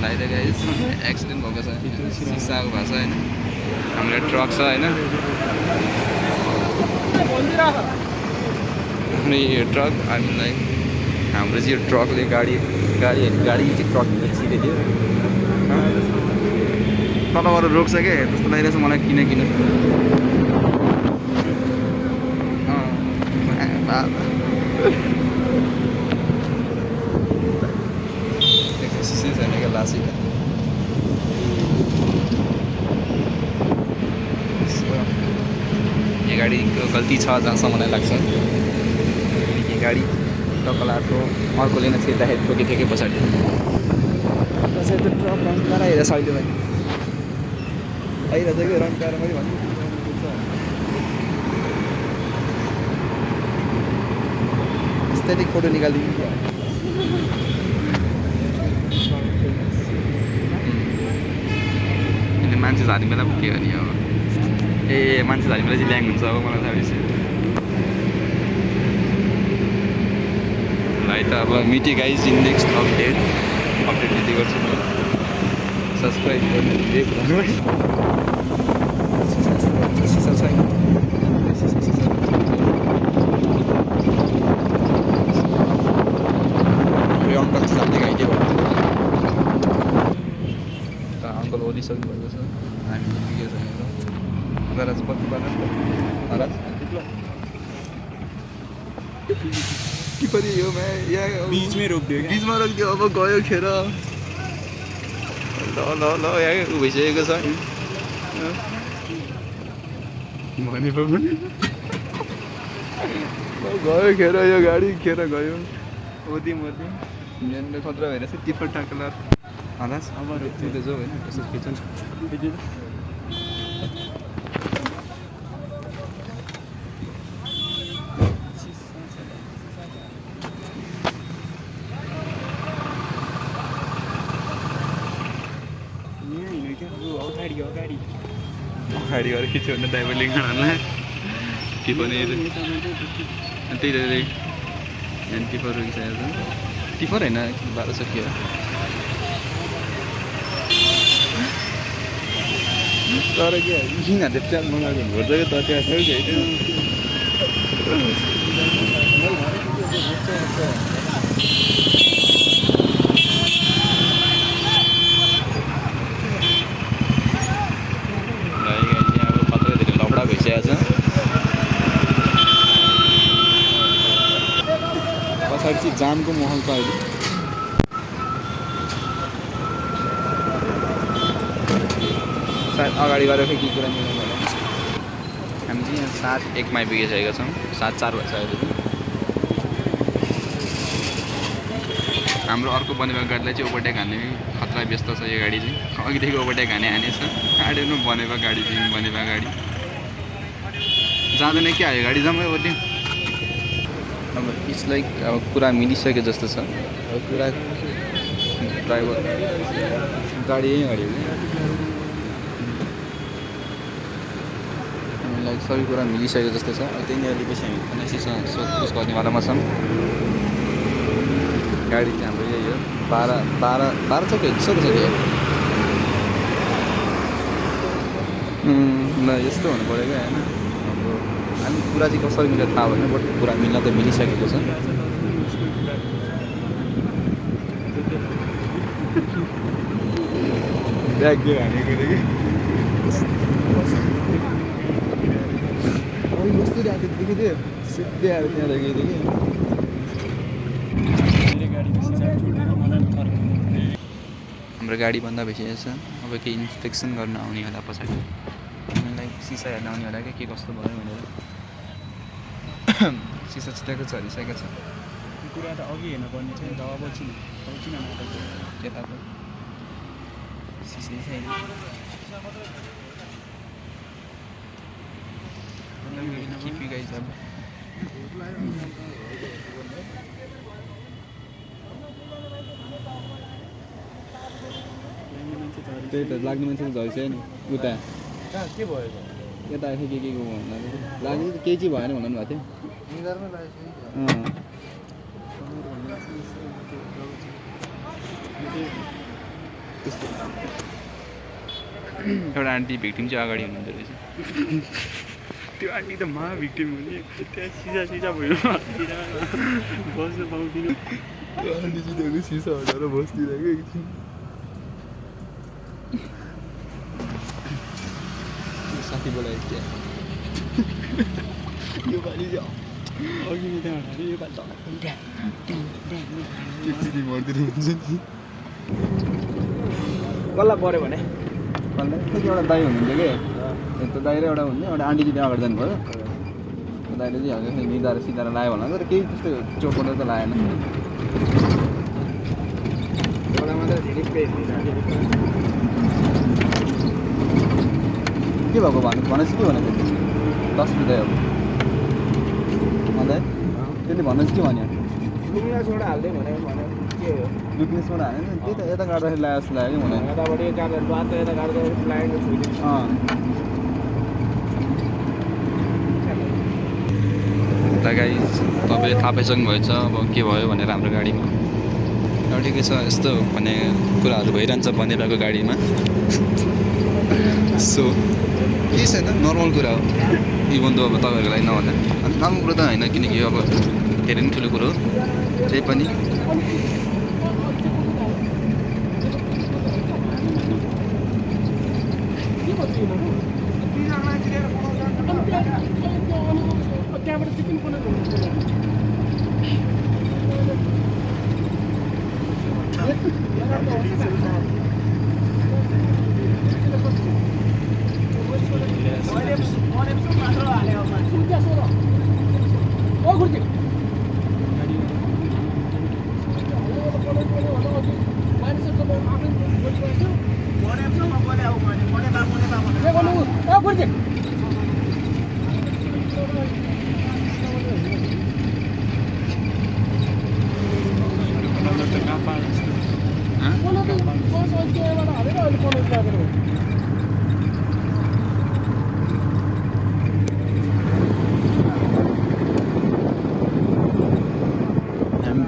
लगाइदिएको guys accident भएको छ सिसाको भएको छ होइन हाम्रो ट्रक छ होइन हाम्रो यो ट्रक हामीलाई हाम्रो चाहिँ यो ट्रकले गाडी चाहिँ ट्रकले छिरेदियो तलबाट रोक्छ क्या त्यस्तो लागिरहेछ मलाई किन सिसै छैन क्या लासी यो गाडीको गल्ती छ जहाँसम्म मलाई लाग्छ यो गाडी टक्कलाको अर्कोले नै छिर्दाखेरि ठोकेको थियो कि पछाडि त्यसरी त ट्रक रन्काएर आइरहेछ अहिले भाइ आइरहेछ कि रन्काएर मैले भन्नु यस्तै फोटो निकालिदिनु मान्छे झार्ने बेला पो के गर्ने अब ए मान्छे झार्ने बेला चाहिँ ल्याङ हुन्छ अब मलाई थाहा भएपछि भाइ त अब मिटी गाइज इन नेक्स्ट अपडेट दिँदै गर्छु म सब्सक्राइब गर्नु सिसा छैन यो अङ्कल चाहिँ जाँदै गाइदियो अङ्कल ओरिसक्नु भएको छ हामीले पुगेको छैन गराज कति बाटो कि पनि यो बीचमै रोकिदियो बिचमा रोकिदियो अब गयो खेर ल यहाँ उ भइसकेको छ भनेको पनि गयो खेर यो गाडी खेर गयो ओदी यहाँनिर खतरा भइरहेछ टिफर टाकला हलास अब रोक्दै जाऊ होइन कसो खिचन अगाडि गएर खिच्यो भने ड्राइभर लिङ्क के पनि त्यही त टिफर रोकिसकेको छ टिफर होइन 1200 के हो तर के यिनीहरूले प्याज मगाएको हुनुपर्छ क्या त त्यहाँ छ पछाडि चाहिँ जामको माहौल छ अहिले सायद अगाडि गएर के कुरा मिल्दैन होला हामी चाहिँ यहाँ 7:01 मा पुगिसकेका छौँ 7:04 भइसक्यो हाम्रो अर्को बनेको गाडीलाई चाहिँ ओभरटेक हान्ने खतरा व्यस्त छ यो गाडी चाहिँ अघिदेखि ओभरटेक हानेछ आडेनु बनेको गाडी चाहिँ बनेको गाडी जाँदैन के आयो गाडी जम्मै ओर्ने अब इट्स लाइक अब कुरा मिलिसके जस्तो छ अब कुरा ड्राइभर गाडी यहीँ अड्यो लाइक सबै कुरा मिलिसकेको जस्तो छ अब त्यही अलिपछि हामी एनएससीसँग सोधपुछ गर्नेवालामा छौँ गाडी चाहिँ हाम्रो यही हो 12 छ कि यस्तो छ ल यस्तो हुनु पऱ्यो क्या होइन अब हामी कुरा चाहिँ कसरी मिलेर थाहा भएन बट कुरा मिल्न त मिलिसकेको छ ब्याग दियो हानेको कि कस्तो राखेको थियो सिधै आएर त्यहाँ राखेको थियो कि हाम्रो गाडी बन्द भइसकेको छ अब केही इन्सपेक्सन गर्न आउने होला पछाडि हामीलाई सिसा हेर्न आउने होला के कस्तो भयो भनेर सिसा चिताएको छ हरिसकेको छ कुरा त अघि हेर्नुपर्ने थियो नि त अब किन के थाहा सिसै छैन keep you guys up त्यही त लाग्ने मान्छे त झैसक्यो नि उता के भयो यता के को भन्दा लाग्ने त केही चाहिँ भएन भन्नु भएको थियो एउटा आन्टी भिक्टिम चाहिँ अगाडि हुनुहुँदो रहेछ त्यो आन्टी त महा भिक्टिम हो नि त्यहाँ सिसा सिसा भयो बस्नु पाउँदिनँ आन्टी चाहिँ सिसा हटाएर बस्दिरहेको एकछिन साथी बोलायो क्या यो पालि अघि नै त्यहाँ यो पालि एकचोटि मर्दिनु हुन्छ नि कसलाई पऱ्यो भने एउटा दाई हुनुहुन्थ्यो कि त्यो दाइ र एउटा हुन्थ्यो एउटा आन्टी चाहिँ अगाडि जानुभयो दाइले चाहिँ हल्का निधाएर सिधाएर लायो होला तर केही त्यस्तो चोपबाट त लागेन एउटा मात्रै झिलिक्कै के भएको भनेपछि के भनेको 10 रुपियाँ हो अन्त त्यसले भनेपछि के भन्यो लुक्नेसबाट हाल्दै भने के हो लुक्नेसबाट हाल्यो नि त्यही त यता काट्दाखेरि लगायो जस्तो लाग्यो कि भने यताबाट काटेर बात यता काट्दै लाइनको छुइदिन्छ गाइस तपाईँ थाहा पाइसक्नुभएछ अब के भयो भनेर हाम्रो गाडीमा अब ठिकै छ यस्तो भन्ने कुराहरू भइरहन्छ बनिरहेको गाडीमा सो केही छैन नर्मल कुरा हो इभन त अब तपाईँहरूको लागि नभन्दा नर्मल कुरो त होइन किनकि अब धेरै नै ठुलो कुरो हो त्यही पनि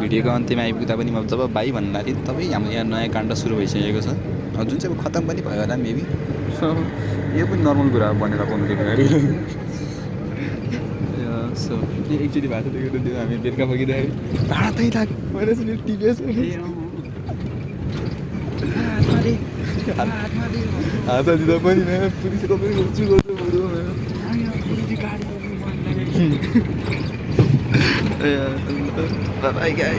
भिडियोको अन्त्यमा आइपुग्दा पनि जब भाइ भन्नु लाग्थ्यो तबै हाम्रो यहाँ नयाँ काण्ड सुरु भइसकेको छ जुन चाहिँ अब खत्तम पनि भयो होला मेबी सो यो पनि नर्मल कुरा हो भनेर पाउनुको गाडी सो एकचोटि भएको थियो त्यो हामी बेलुका फगिँदाखेरि भाडा त्यहीँ लाग्यो मैले चाहिँ टिपिएस हात दिँदा पनि पुलिस तपाईँ गर्छु ए